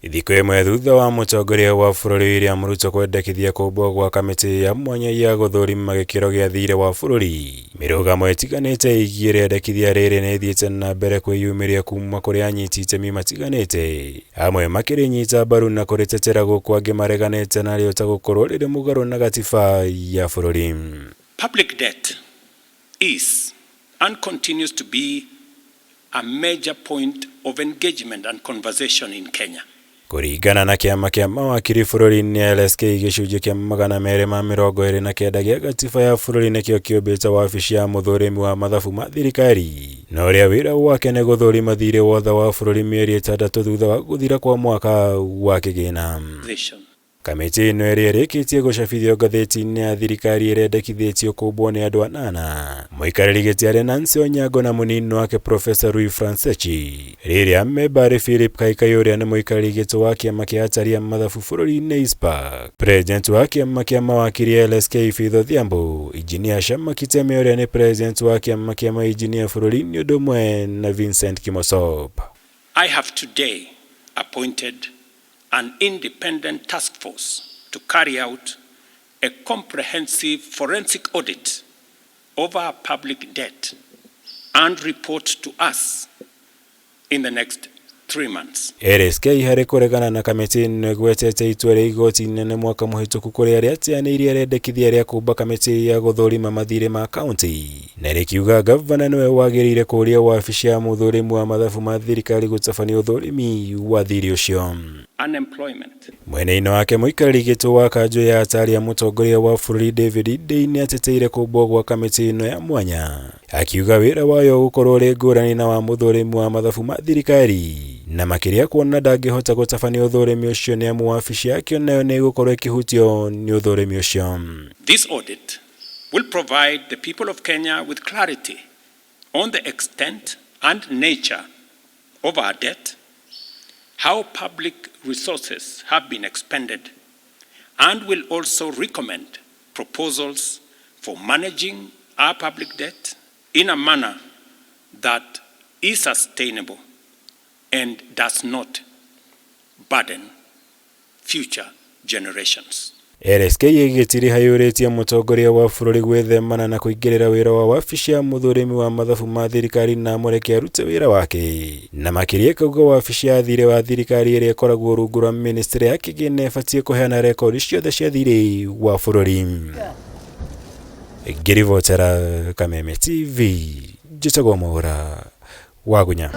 Thikũ ĩmwe thutha wa mũtongoria wa bũrũri William Ruto kwendekithia kũmbwo gwa kamĩtĩ ya mwanya ya gũthũrima gĩkĩro gĩa thirĩ wa bũrũri, mĩrũgamo ĩtiganĩte ĩgiĩ rĩendekithia rĩrĩ nĩ ĩthiĩte na mbere kwĩyumĩria kuma kũrĩ anyiti itemi matiganĩte, amwe makĩrĩnyita mbaru na kũrĩtetera gũkũ angĩ mareganĩte narĩo ta gũkorwo rĩrĩ mũgarũ na gatiba ya bũrũri. Public debt is and continues to be a major point of engagement and conversation in Kenya. Kũringana na kĩama kĩa mawakiri bũrũri-inĩ LSK, gĩcunjĩ kĩa 229 gĩa gatiba ya bũrũri nĩkĩo kĩũmbĩte wabici ya mũthũrimi wa mathabu ma thirikari, na ũrĩa wĩra wake nĩ gũthũrima thirĩ wothe wa bũrũri mĩeri 6 thutha wa gũthira kwa mwaka wa kĩgĩna. Kamĩtĩ ĩno ĩrĩa ĩrĩkĩtie gũcabithio ngathĩti-inĩ ya thirikari ĩrendekithĩtio kũmbwo nĩ andũ anana, mũikarĩri gĩtĩ arĩ Nancy Onyango na mũnini wake Professor Rui Franceschi, rĩrĩa memba arĩ Philip Kaikai ũrĩa nĩ mũikarĩri gĩtĩ wa kĩama kĩa atari a mathabu bũrũri-inĩ ICPAK, President wa kĩama kĩa mawakiri LSK Faith Odhiambo, Engineer Shammah Kiteme ũrĩa nĩ President wa kĩama kĩa mainjinia bũrũri-inĩ ũndũ ũmwe na Vincent Kimosop. I have today appointed an independent task force to carry out a comprehensive forensic audit of our public debt and report to us in the next 3 months. LSK harĩ kũregana na kamĩtĩ ĩno ĩgwetete itua rĩa igoti inene mwaka mũhĩtũku kũrĩa rĩateanĩirie rĩendekithia rĩa kũmba kamĩtĩ ya gũthũrima mathirĩ ma kaunti na rĩkiuga gavana nĩwe wagĩrĩire kũũria wabici ya mũthũrimi wa mathabu ma thirikari gũtabania ũthũrimi wa thirĩ ũcio. Unemployment. Mwena-inĩ wake mũikarĩri gĩtĩ wa kanjũ ya atari ya mũtongoria wa bũrũri David Ndii nĩateteire kũmbwo gwa kamĩtĩ ĩno ya mwanya akiuga wĩra wayo ũgũkorwo ũrĩ ngũrani na wa mũthũrimi wa mathabu ma thirikari na makĩria kuona ndangĩhota gũtabania ũthũrimi ũcio nĩ amu wabici yake nayo nĩ ĩgũkorwo ĩkĩhutio nĩ ũthũrimi ũcio. This audit will provide the people of Kenya with clarity on the extent and nature of our debt, how public resources have been expended, and will also recommend proposals for managing our public debt in a manner that is sustainable and does not burden future generations. LSK ĩgĩtiriha yũrĩtie mũtongoria wa bũrũri gwĩthemana na kũingĩrĩra wĩra wa wabici ya mũthũrimi wa mathabu ma thirikari na amũreke arute wĩra wake, na makĩria ĩkauga wabici ya thirĩ wa thirikari ĩrĩa ĩkoragwo rungu rwa ministry ya kĩgĩna ĩbatiĩ kũheana rekondi ciothe cia thirĩ wa bũrũri. Ngĩribotera Kameme TV, njĩtagwo Mwaũra Wagunya.